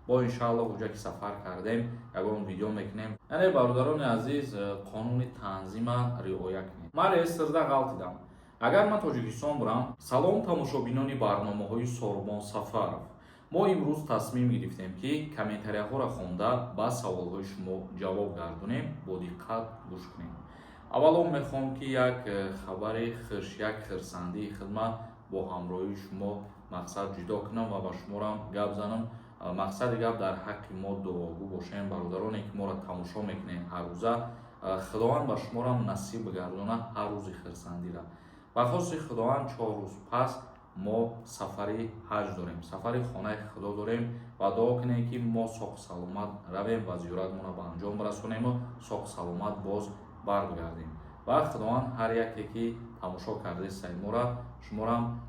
Бо иншаалло, уҷа ки сафар кардем, ягон видео мекунем. Яъне, бародарони азиз, қонуни танзима риоя кунед. Ман реестрда ғалтидам, агар ман Тоҷикистон бурам. Салом, тамошобинони барномаҳои Сорбон Сафаров. Мо имрӯз тасмим гирифтем, ки комментарияҳоро хонда, ба саволҳои шумо ҷавоб гардонем. Бо диққат гӯш кунем. Аввалон мехоҳам, ки як хабари хуш, як хирсандии хидмат бо ҳамроҳии шумо мақсад ҷудо кунам ва ба шуморам гап занам. Мақсади гап, дар ҳаққи мо дуогӯ бошем. Бародароне, ки моро тамошо мекунед ҳаррӯза, Худованд ба шуморам насиб бигардонад ҳар рӯзи хирсандира. Ба хости Худованд, 4 рӯз пас мо сафари ҳаҷ дорем, сафари хонаи Худо дорем ва дуо кунем, ки мо соғ саломат равем ва зиёратмонро ба анҷом расонему соғ саломат боз баргардем. Ва Худованд ҳар яке, ки тамошо кардаи мора, шуморам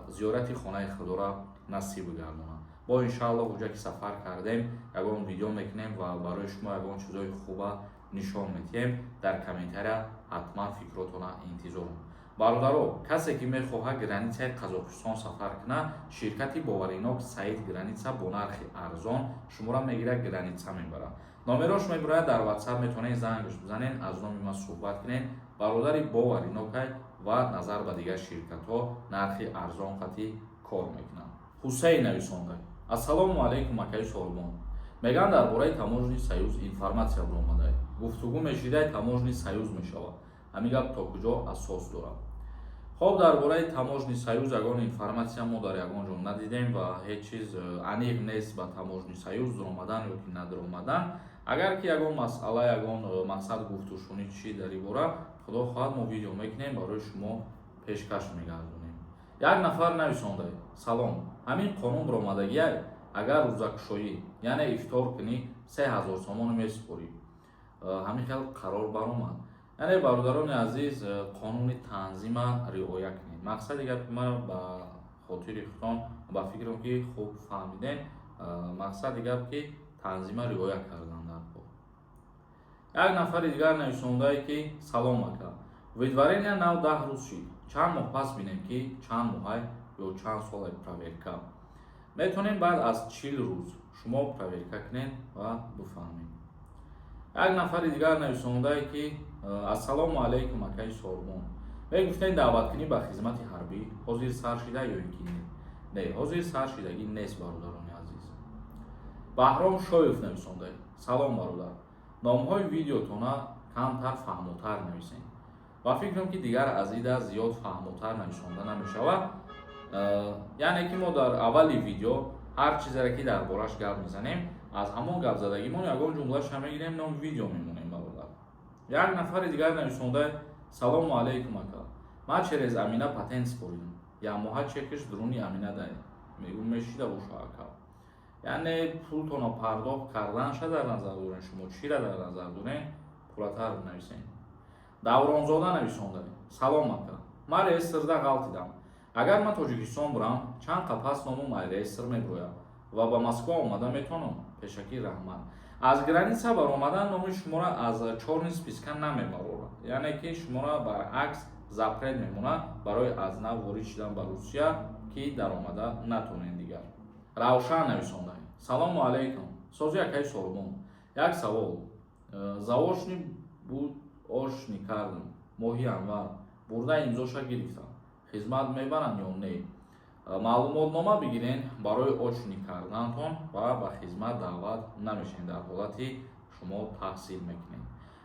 зиёрати хонаи Худоро насиб бигардонад. Бо иншаалло, уҷа ки сафар кардем, ягон видео мекунем ва барои шумо ягон чизои хуба нишон медиҳем. Дар комментария ҳатман фикротона интизорам. Бародаро, касе ки мехоҳад границаи Қазоқистон сафар кунад, ширкати боваринок «Саид Граница» бо нархи арзон шуморо мегирад, граница мебарад. Номерош мебирояд дар Ватсап, метавонед зангш бизанед, аз номи ман суҳбат кунед. Бародари боваринокай ва назар ба дигар ширкатҳо нархи арзон қатъӣ кор мекунанд. Ҳусейн нависонда: «Ассалому алайкум, акаи Сорбон. Мегӯянд, дар бораи Таможенный союз информация баромадай, гуфтугӯ мешидай, Таможенный союз мешавад. Ҳамин гап то куҷо асос дорад?» Хоб, дар бораи Таможенный союз ягон информация мо дар ягон ҷо надидем ва ҳеҷ чиз аниқ нест ба Таможенный союз дуромадан ё ки надуромадан. Агар ки ягон масъала, ягон мақсад, гуфтушунид чӣ дар ин бора, Худо хоҳад, мо видео мекунем, барои шумо пешкаш мегардонем. Як нафар нависонда: «Салом, ҳамин қонун баромадагиай, агар рӯзакушоӣ, яъне ифтор кунӣ, 3000 сомон месупорӣ. Ҳамин хел қарор баромад». Яъне, бародарони азиз, қонуни танзима риоя кунед. Мақсади гапи ман ба хотири худтон, ба фикрам, ки хуб фаҳмидем. Мақсади гап, ки танзима риоя кардан дар кор. Як нафари дигар нависондае, ки: «Салом, ака, выдворения нав 10 рӯз шид, чанд моҳ пас бинем, ки чанд моҳай ё чанд солай проверка?» Метавонем баъд аз 40 рӯз шумо проверка кунед ва бифаҳмед. Як нафари дигар нависондае, ки: «Ассалому алайкум, акаи Сорбон, мегуфтем, даъваткунӣ ба хизмати ҳарбӣ ҳозир сар шида ё ин ки не?» Не, ҳозир сар шидагӣ нест, бародарони азиз. Баҳром Шоев нависонда: «Салом, бародар, номҳои видеотона камтар фаҳмотар нависем». Ва фикрам, ки дигар аз ида зиёд фаҳмотар нависонда намешавад. Яъне ки мо дар аввали видео ҳар чизере ки дар бораш гап мезанем, аз ҳамон гапзадагимон ягон ҷумлаша мегирем, номи видео мемонем, бародар. Як нафари дигар нависонда: «Салому алайкум, ака, ман через Амина патент споридам, якмоҳа чекаш дуруни Амина дай мегӯ мешида боша, ака?» Яъне пултонро пардохт карданша дар назар дорен? Шумо чира дар назар дорен? Пурратар бинависен. Давронзода нависонда: «Салом, ака, ман реестрда ғалтидам. Агар ман Тоҷикистон бурам, чанд қапас номум ай реестр мебирояд ва ба Москва омада метавонам? Пешакӣ раҳмат». Аз граница баромадан номи шуморо аз чёрный списка намебарорад, яъне ки шуморо баръакс запрет мемонад барои аз нав ворид шудан ба Русия, ки даромада натонед дигар. Равшан нависонда: «Салому алайкум, сози акаи Сорбон, як савол. Заочный буд, очный кардам, моҳи январ бурда имзоша гирифтам, хизмат мебаранд ё не?» Маълумотнома бигирен барои очный кардантон ва ба хизмат даъват намешавед, дар ҳолати шумо таҳсил мекунед.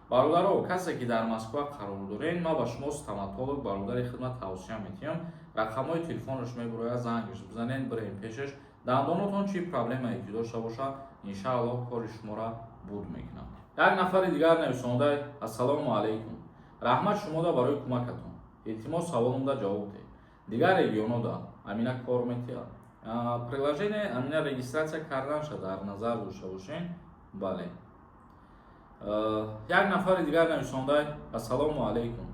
Бародаро, касе ки дар Москва қарор доред, ман ба шумо стоматолог бародари хидмат тавсия метиҳам. Рақамҳои телефонаш мебурояд, зангаш бизанед, бирем пешаш. Дандонотон чӣ проблемае ки дошта бошад, иншааллоҳ, кори шуморо буд мекунам. Як нафари дигар нависонда: «Ассалому алайкум, раҳмат шумода барои кӯмакатон. Илтимос, саволумда ҷавоб диҳед. Дигар регионода Амина кор метиҳад?» Приложение Амина регистрация карданша дар назар дошта бошед, бале. Як нафари дигар нависонда: «Ассалому алайкум,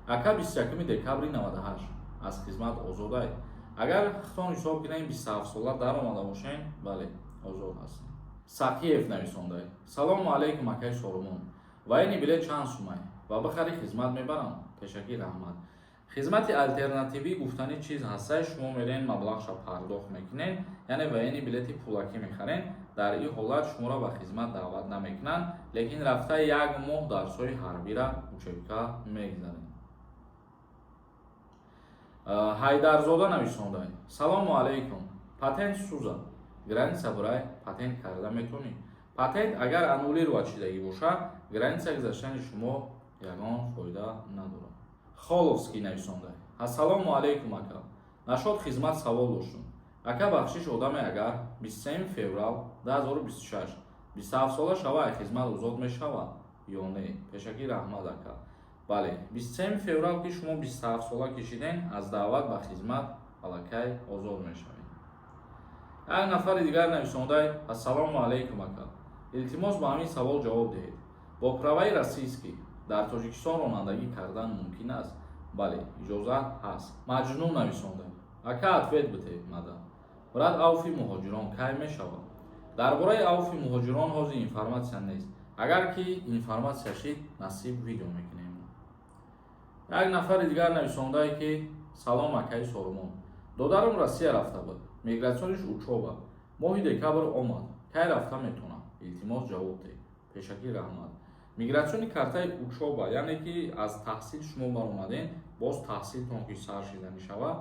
ака, 21 декабри 98 аз хизмат озодай?» Агар хитон ҳисоб кунем, 27 сола даромада бошем, бале, озод ҳастем. Сақиев нависонда: «Салому алайкум, акаи Сорумон, военный билет чанд сумай ва бихари хизмат мебарам? Пешакӣ раҳмат». Хизмати алтернативӣ гуфтани чиз ҳастай, шумо мерен, маблағша пардохт мекунед, яъне военный билети пулакӣ мехарен. Дар ин ҳолат шуморо ба хизмат даъват намекунанд, лекин рафта як моҳ дарсҳои ҳарбира, учебка мегзаред. Ҳайдарзода нависонда: «Салому алайкум, патент сӯза, граница бурай, патент карда метонӣ?» Патент агар аннулировать шидагӣ боша, граница гузаштани шумо ягон фоида надорад. Холовский нависонда: «Ассалому алайкум, ака, насчёт хизмат савол доштум. Ака, бахшиш, одаме агар 23 феврал 2026 27 сола шава, ай хизмат озод мешавад ё не? Пешакӣ раҳмат, ака». Бале, 23 феврал ки шумо 27 сола кишиден, аз даъват ба хизмат аллакай озод мешавед. Як нафари дигар нависондай: «Ассалому алайкум, ака, илтимос, ба ҳамин савол ҷавоб диҳед: бо праваи российский дар Тоҷикистон ронандагӣ кардан мумкин аст?» Бале, иҷоза ҳаст. Маҷнун нависонда: «Ака, ответ бите мада, брат, авфи муҳоҷирон кай мешавад?» Дар бораи авфи муҳоҷирон ҳозир информатсия нест. Агар ки информатсия шид, насиб, видео мекунем. Як нафари дигар нависондае ки: «Салом, акаи Сорумон, додарам Россия рафта буд, миграционный ш учёба, моҳи декабр омад, кай рафта метавонам? Илтимос, ҷавоб деҳ, пешакӣ раҳмат». Миграционный картаи учёба, яъне ки аз таҳсил шумо баромаден, боз таҳсилтон ки сар шиданӣ шавад,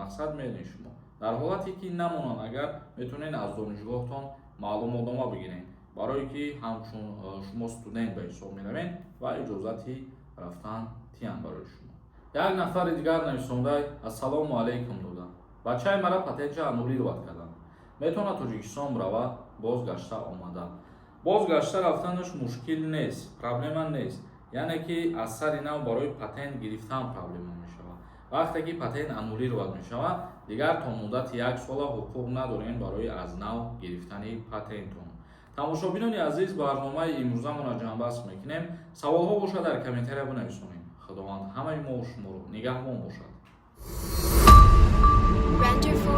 мақсад мерен шумо. Дар ҳолате ки намонанд, агар метавонед, аз донишгоҳтон маълумотнома бигиред, барое ки ҳамчун шумо студент ба ҳисоб меравед ва иҷозати рафтан тиянд барои шумо. Як нафари дигар нависондай: «Ассалому алайкум, дода, бачаи мара патентша аннулировать карданд, метавонад Тоҷикистон рава, бозгашта омада?» Бозгашта рафтанаш мушкил нест, проблема нест. Яъне ки аз сари нав барои патент гирифтан проблема мешавад. Вақте ки патент аннулировать мешавад, дигар то муддати як сола ҳуқуқ надорем барои аз нав гирифтани патентон. Тамошобинони азиз, барномаи имрӯзамонро ҷамъбаст мекунем. Саволҳо бошад, дар комментария бинависонем. Худованд ҳамаи мо шуморо нигаҳбон бошад. Render 4